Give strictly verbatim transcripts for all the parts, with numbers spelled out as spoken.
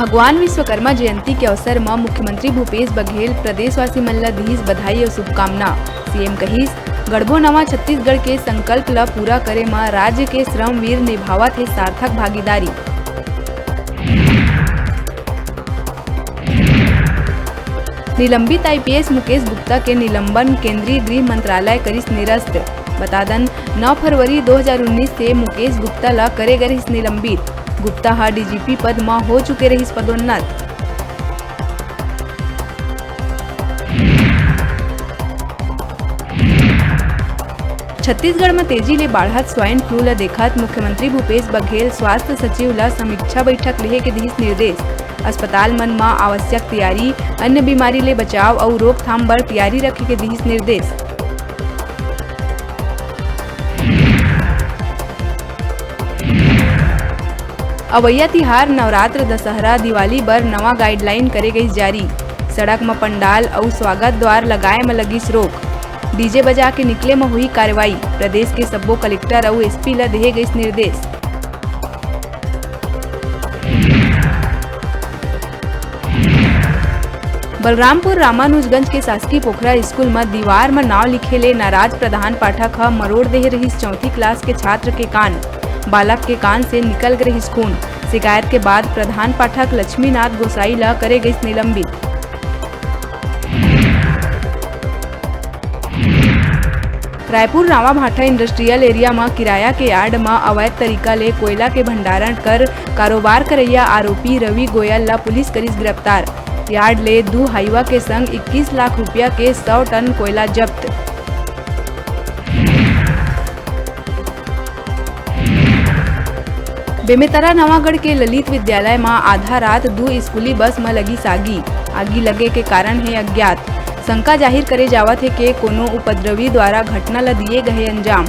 भगवान विश्वकर्मा जयंती के अवसर म मुख्यमंत्री भूपेश बघेल प्रदेशवासी मन ल दिहिस बधाई अउ शुभकामना। सीएम कहिस, गढ़बो नवा छत्तीसगढ़ के संकल्प ल पूरा करे म राज्य के श्रमवीर निभावत हे सार्थक भागीदारी। निलंबित आईपीएस मुकेश गुप्ता के निलंबन केंद्रीय गृह मंत्रालय करिस निरस्त। बता दन, नौ फरवरी दो हज़ार उन्नीस से मुकेश गुप्ता ला करे गे रहिस निलंबित। गुप्ता ह डीजीपी पद म हो चुके रहिस पदोन्नत। छत्तीसगढ़ म तेजी ले बाढ़त स्वाइन फ्लू ल देखत मुख्यमंत्री भूपेश बघेल स्वास्थ्य सचिव ल समीक्षा बैठक लेहे के दिहिस निर्देश। अस्पताल मन म आवश्यक तैयारी, अन्य बीमारी ले बचाव अउ रोकथाम बर तैयारी रखे के दिहिस निर्देश। अवइया तिहार नवरात्र, दशहरा, दिवाली बर नवा गाइडलाइन करे गइस जारी। सड़क म पंडाल अउ स्वागत द्वार लगाए म लगिस रोक। डीजे बजा के निकले म होही कार्रवाई। प्रदेश के सब्बो कलेक्टर अउ एसपी ल देहे गइस निर्देश। बलरामपुर रामानुजगंज के शासकीय पोखरा स्कूल म दीवार म नाव लिखे ले नाराज प्रधान पाठक ह मरोड़ देहे रहिस चौथी क्लास के छात्र के कान। बालक के कान से निकल गे रहिस खून। शिकायत के बाद प्रधान पाठक लक्ष्मीनाथ गोसाई ल करे गइस निलंबित। रायपुर रावाभाठा इंडस्ट्रियल एरिया म किराया के यार्ड म अवैध तरीका ले कोयला के भंडारण कर कारोबार करइया आरोपी रवि गोयल ल पुलिस करिस गिरफ्तार। यार्ड ले दू हाईवा के संग इक्कीस लाख रुपया के सौ टन कोयला जब्त। बेमेतरा नवागढ़ के ललित विद्यालय म आधा रात दू स्कूली बस म लगिस आगी। आगी लगे के कारण हे अज्ञात। शंका जाहिर करे जावत हे के कोनो उपद्रवी द्वारा घटना ल दिए गए अंजाम।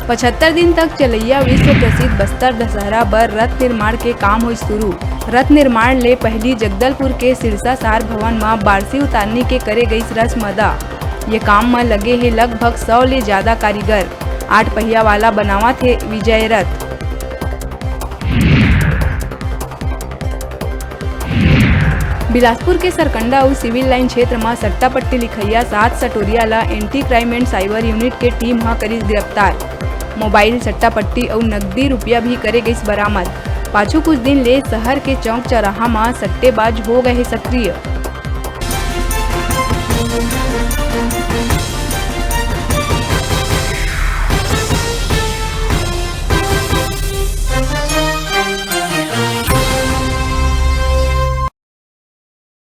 पचहत्तर दिन तक चलइया विश्व प्रसिद्ध बस्तर दशहरा बर रथ निर्माण के काम होइस शुरू। रथ निर्माण ले पहिली जगदलपुर के सिरसा सार भवन म बारसी उतारनी के करे गइस रस्म अदा। ये काम म लगे हे लगभग सौ ले जादा कारीगर। आठ पहिया वाला बनावत हे विजय रथ। बिलासपुर के सरकंडा अउ सिविल लाइन क्षेत्र म सट्टा पट्टी लिखइया सात सटोरिया ल anti crime and cyber unit के टीम ह करिस गिरफ्तार। मोबाइल, सट्टा पट्टी अउ नकदी रुपया भी करे गइस बरामद। पाछू कुछ दिन ले शहर के चौक चौराहा म सट्टेबाज हो गए हे सक्रिय।